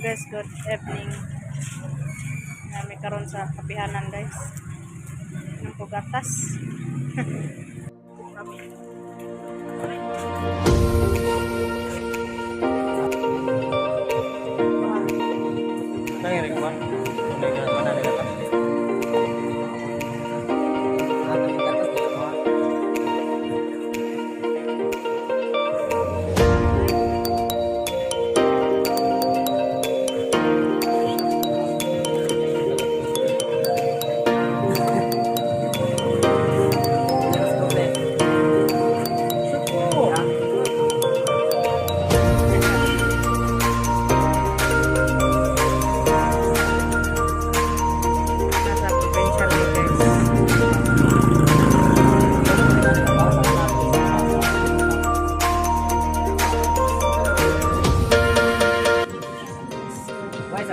Guys, good evening. Nami karon sa kapihanan, guys. Ng pugatas. Kami. Nangyari ko ba? Mana nila ka? Nasa provincial ni, guys.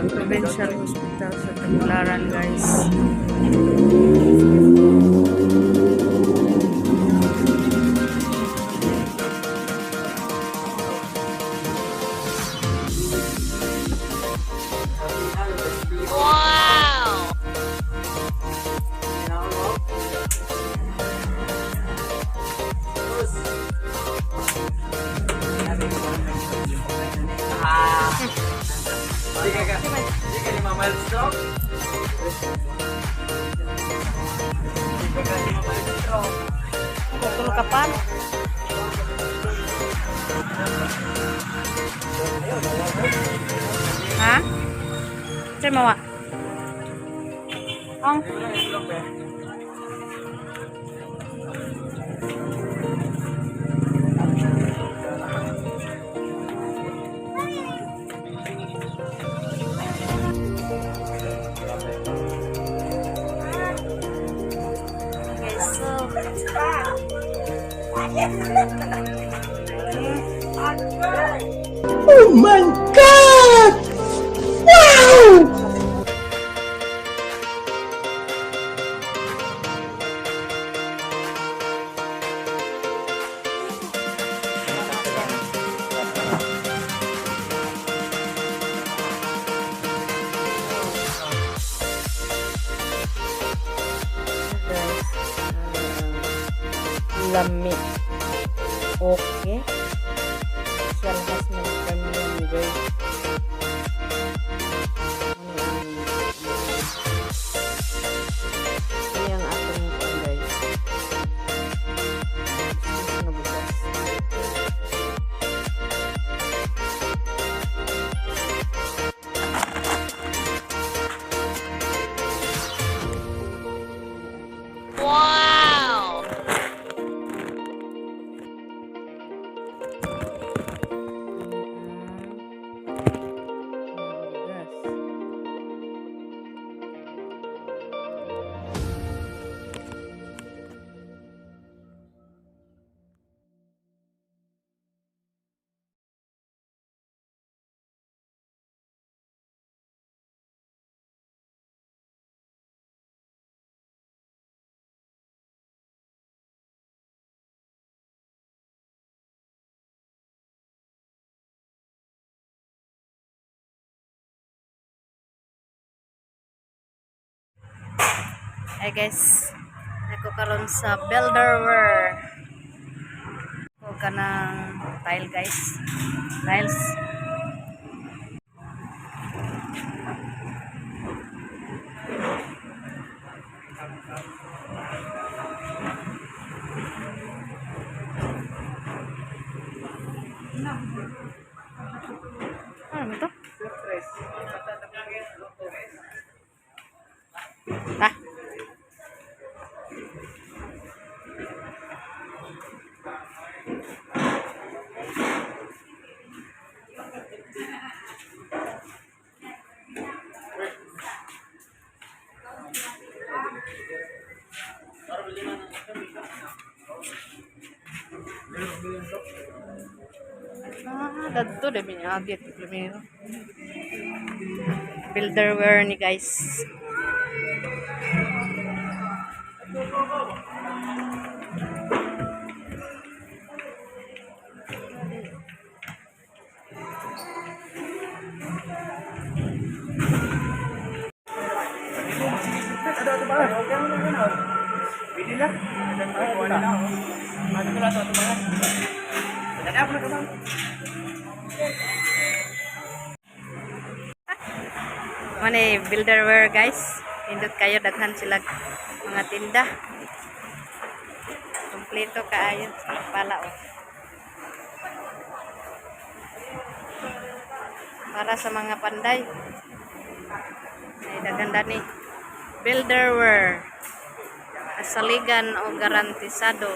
Provincial Hospital sa Tagbilaran, guys. Di ka ni Mama Stroke? Di ka ni Mama Stroke? Tulo ka pa. Ha? Sir, mawa. Ang guys, so Oh my God! Wow! Guys, lami. Okay. Siya lakas ng premium, guys. Ano ang atong kuan, guys? Gusto nga bugas. Bugas. Hi guys, ako karon sa Builderware. Ko kanang tile, guys. Tiles. Ano ba ito? Ah. Ah, dadto de minyagi at primero. Builderware ni, guys. Ano ko lang ito, tumangan. Dadap na ka, ma'am. Mani builderware, guys. Nindot kayo, daghan sila mga tinda. Kompleto kaayo pala oh. Para sa mga panday. Ay daghan dani. Builderware. Asaligan o garantisado.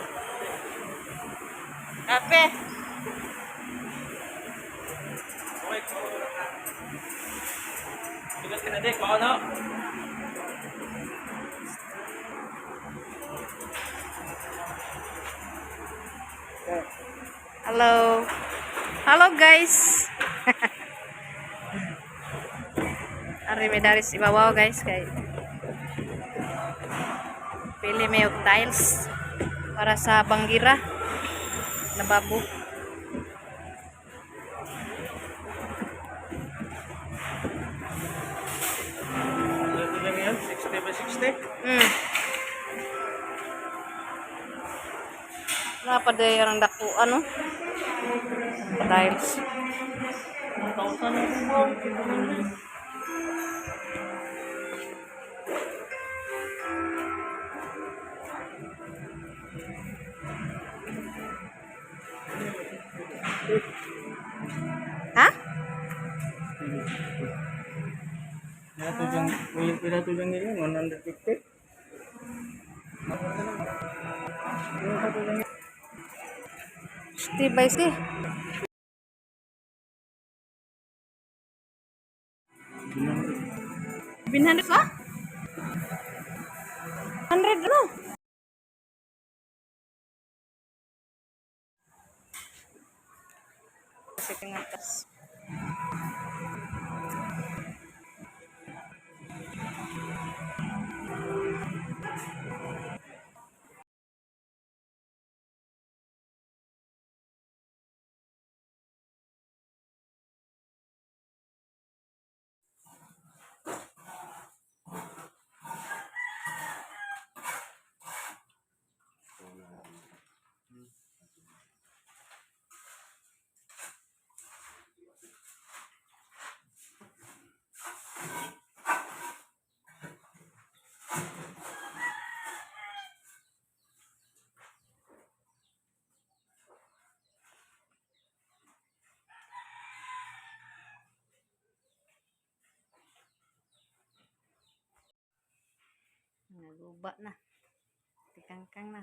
Kape. Bigas ka na, Dek. Baka na. Hello. Hello, guys. Ari may daris ibabaw, guys, kay pili may og tiles para sa banggira lababo. Ito lang yan, 60 by 60. Wala pa day ang dako ano? Tiles. 1,000 na po. Ha? Pila to dyan nila, 150. 60 by 60. 700 ba? 100 ano? Sige nga tas. Naguba na. Tikangkang na.